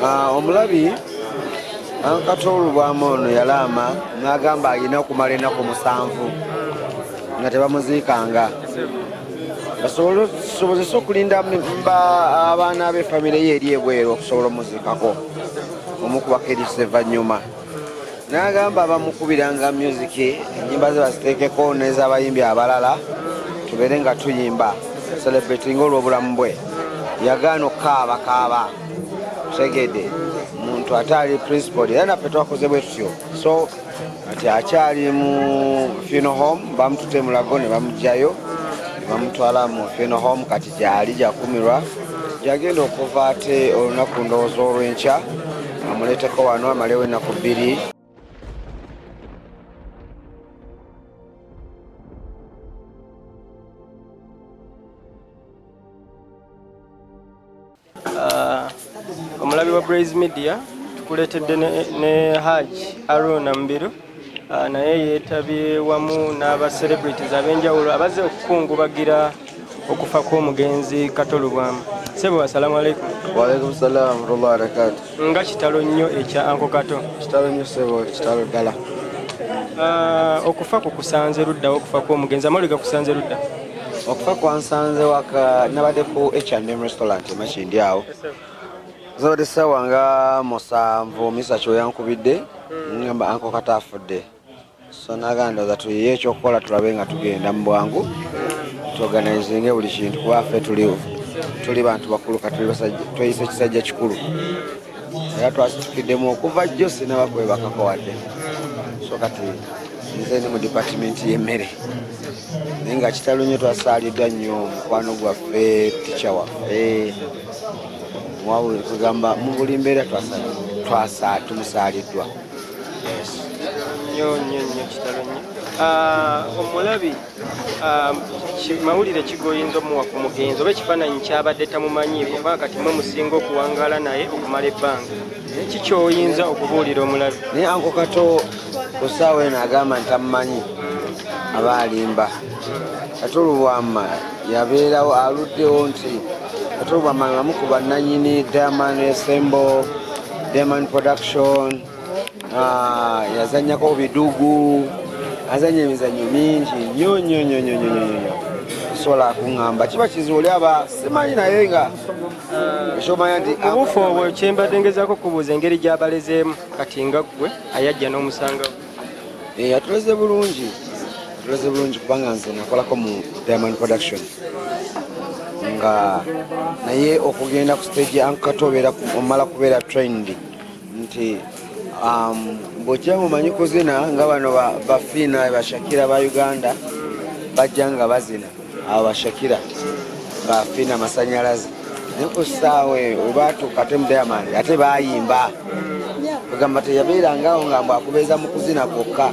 Omulabi Kato Lubwama ono yalaama n'agamba alina okumala ennaku 7 nga tebamuziikanga, basobozese okulinda abaana be famire ye eri ebweru okusobola omuziikako omukubako eriiso evvannyuma. N'agamba bamukubiranga music, ennyimba ze baziteekeko n'ez'abayimbi abalala, tubeere nga tuyimba celebrating olw'obulamu bwe. Yagaana okukaaba kaaba, tegedde muntu ate ali principal, era naffe twakoze bwe tutyo. So kati akyali mu funeral home, bamututte Mulago ne bamugjayo ne bamutwala mu funeral home, kati gyali gyakumirwa, gyagenda okuva ate olunaku ndowooza olw'enkya amuleeteko wano amalewo ennaku 2. Omulabi wa Blaze Media, tukuleetedde ne Hajj Aruna Mubiru. Naye yeetabye wamu n'aba celebrities ab'enjawulo abazze okukungubagira okufa kw'omugenzi Kato Lubwama. Sebo, assalamu alaikum. Waalaikum salam warahmatullahi wabarakatuh. Nga kitalo nnyo ekya Uncle Kato. Kitalo nnyo sebo, kitalo ddala. Okufa kukusanze luddawo, okufa kw'omugenzi amawulire gakusanze ludda? Okufa kwansanze waka, nabadde ku H&M restaurant emakindi awo. Zabadde ssaawa nga 7, misa kyoyankubidde ngamba Uncle Kato afudde. So nagamba ndowooza tuyiye ekyokukola, tulabe nga tugenda mu bwangu tuorganizinge buli kintu, kuba ffe tuli bantu bakulu, katuli basajja, tweyise ekisajja kikulu, era twasitukiddemu okuva jjo sinaba kwebakako wadde. So kati nze ndi mu department y'emmere, naye nga kitalo nnyo, twasaaliddwa nnyo mukwano gwaffe, tica waffe, kugamba mu buli mbeera tumusaaliddwa. Yes. Nnyo nnyo nnyo, kitalo nnyo. Omulabi mawulire ki g'oyinza omuwa ku mugenzi oba ekifaananyi kyabadde tamumanyi, kubanga kati mwe musinga okuwangaala naye okumala ebbanga? Ki kyoyinza okubuulira omulabi? Naye Uncle Kato ku ssaawa eno agamba nti tamumanyi, aba alimba. Kato Lubwama yabeerawo aluddewo nti Kato Lubwama bamu ku bannanyini Diamond Ensemble, Diamond Production, yazannyako bidugu, azanya emizannyo mingi nnyo nnyo nnyo nnyo nnyo nnyo. Sobola kuŋŋamba kiba kizibu oli aba simanyi, naye nga ekyomanya nti Mu buufu obwo kyembadde ngezaako okubuuza, engeri gy'abalezeemu kati nga ggwe ayajja n'omusangawo. Yatuleze bulungi, yatuleze bulungi, kubanga nze nakolako mu Diamond Production nga naye okugenda ku stage Uncle Kato obeera omala kubeera trained nti bw'ojja mumanyi kuzina nga bano bafiina bashakira ba Uganda bajja nga bazina, abo bashakira bafiina masanyalaze, naye ku ssaawa eyo webatuuka ate mu Diamond ate bayimba, kugamba teyabeerangawo nga mbw akubeeza mu kuzina kwokka,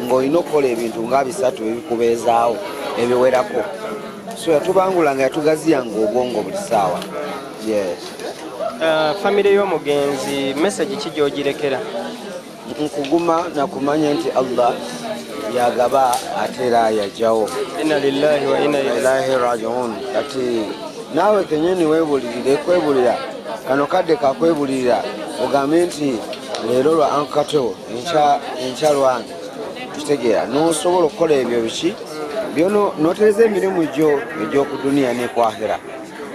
ng'olina okukola ebintu nga bisatu ebikubeezaawo ebiwerako. So yatubangula nga yatugaziyanga obwongo buli ssaawa. Yes. Famire y'omugenzi, message ki gy'ogirekera? Nkuguma nakumanya nti Allah yagaba ate era yajjawo. Inna lillahi wa inna ilaihi rajiun. Kati naawe kenyini weebulirire, kwebulira kano kadde kakwebulirira, ogambe nti leero lwa Uncle Kato, enkya lwange, kitegeera nosobola okukola ebyo biki byono notereza emirimu gyo egy'oku duniya nekwahera.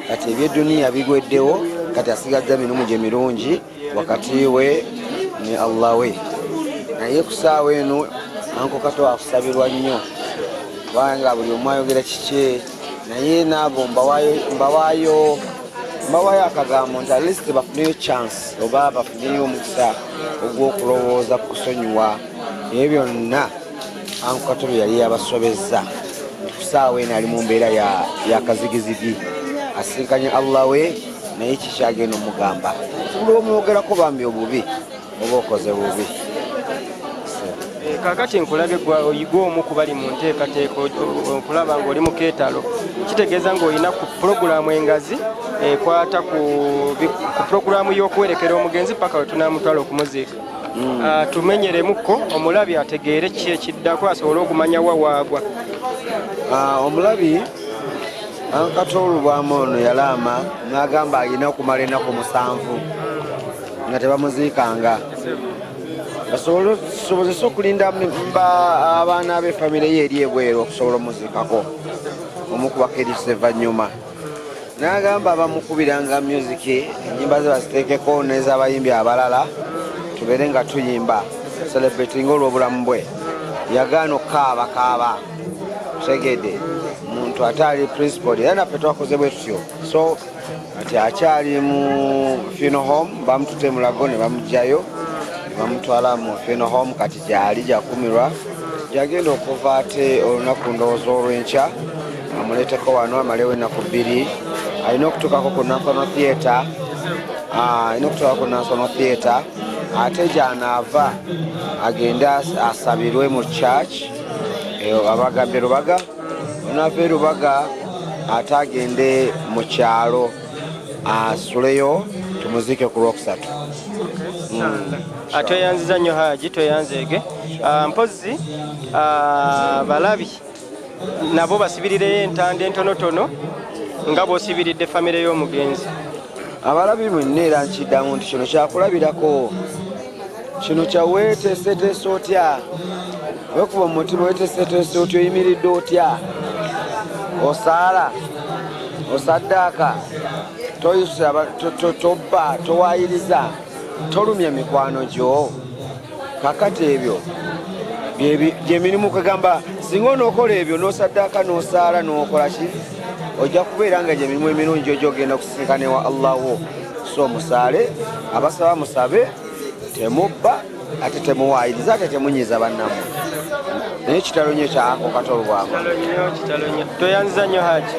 Kati ebyeduniya bigweddewo, kati asigazza mirimu gye mirungi wakati we ne Allah we. Naye ku ssaawa eno Uncle Kato akusabirwa nnyo, kubanga buli omu ayogera kikye, naye naabo mbawaayo akagambo nti at least bafuneyo chance oba bafuneyo omukisa ogw'okulowooza ku kusonyiwa ebyo byonna Uncle Kato bye yali yabasobezza. Nti ku ssaawa eno ali mu mbeera ya kazigizigi, asinkanye Allah we, naye kikyagenda omugamba buli omwogerako bambi obubi oba okoze bubi. Kaakati nkulabye gwe omu ku bali mu nteekateeka okulaba ng'oli mu keetalo, kitegeeza ng'olina ku pulogulaamu engazi ekwata ku pulogulaamu y'okuwerekera omugenzi paka we tunaamutwala okumuziika. Tumenyeremukko omulabi ategeere ki ekiddako, asobole okumanya wa waagwa. Omulabi, Uncle Kato Lubwama ono yalaama n'agamba alina okumala ennaku 7. Nga tebamuziikanga, basobozese okulinda abaana be, famire ye eri ebweru, okusobola omuziikako, omukubako eriiso evanyuma. N'agamba bamukubiranga music, enyimba ze baziteekeko n'ez'abayimbi abalala, tubeere nga tuyimba, celebrating olw'obulamu bwe. Yagaana okukaaba kaaba, tegedde muntu ate ali principal, era naffe twakoze bwe tutyo. So kati akyali mu funeral home, bamutute Mulago ne bamugjayo ne bamutwala mu funeral home. Kati gyali gyakumirwa, gyagenda okuva ate olunaku, ndowooza olw'enkya, amuleeteko wano amalewo ennaku 2. Alina okutuukako ku National Theatre, alina okutuukako ku National Theatre, ate gyanaava agende asabirwe mu church abagambye Rubaga. Onaava e Rubaga ate agende mu kyalo asuleyo, tumuziike ku Lwokusatu. Tweyanziza nnyo Haji, tweyanzeege. Mpozi balabi nabo basibirireyo entanda entonotono nga bw'osibiridde famire y'omugenzi. Abalabi mwenna, era nkiddamu nti kino kyakulabirako, kino kyaweeteeseteese otya, wekuba mumutima, weteeseteese otya, oyimiridde otya, osaala, osaddaaka, tobba, towayiriza, tolumya mikwano gyo. Kakati ebyo gyemirimu kwegamba singa onookola ebyo, n'osaddaaka, n'osaala, n'okola ki, ojja kubeera nga gyemirimu emirungi gyo gyogenda okusisinkana ewa Allahu. So musaale, abasaba musabe, temubba, ate temuwaayiriza, ate temunyiiza bannammwe. Naye kitalo nnyo kya Uncle Kato Lubwama. Kitalo nnyo, kitalo nnyo. Tweyanziza nnyo, Haji.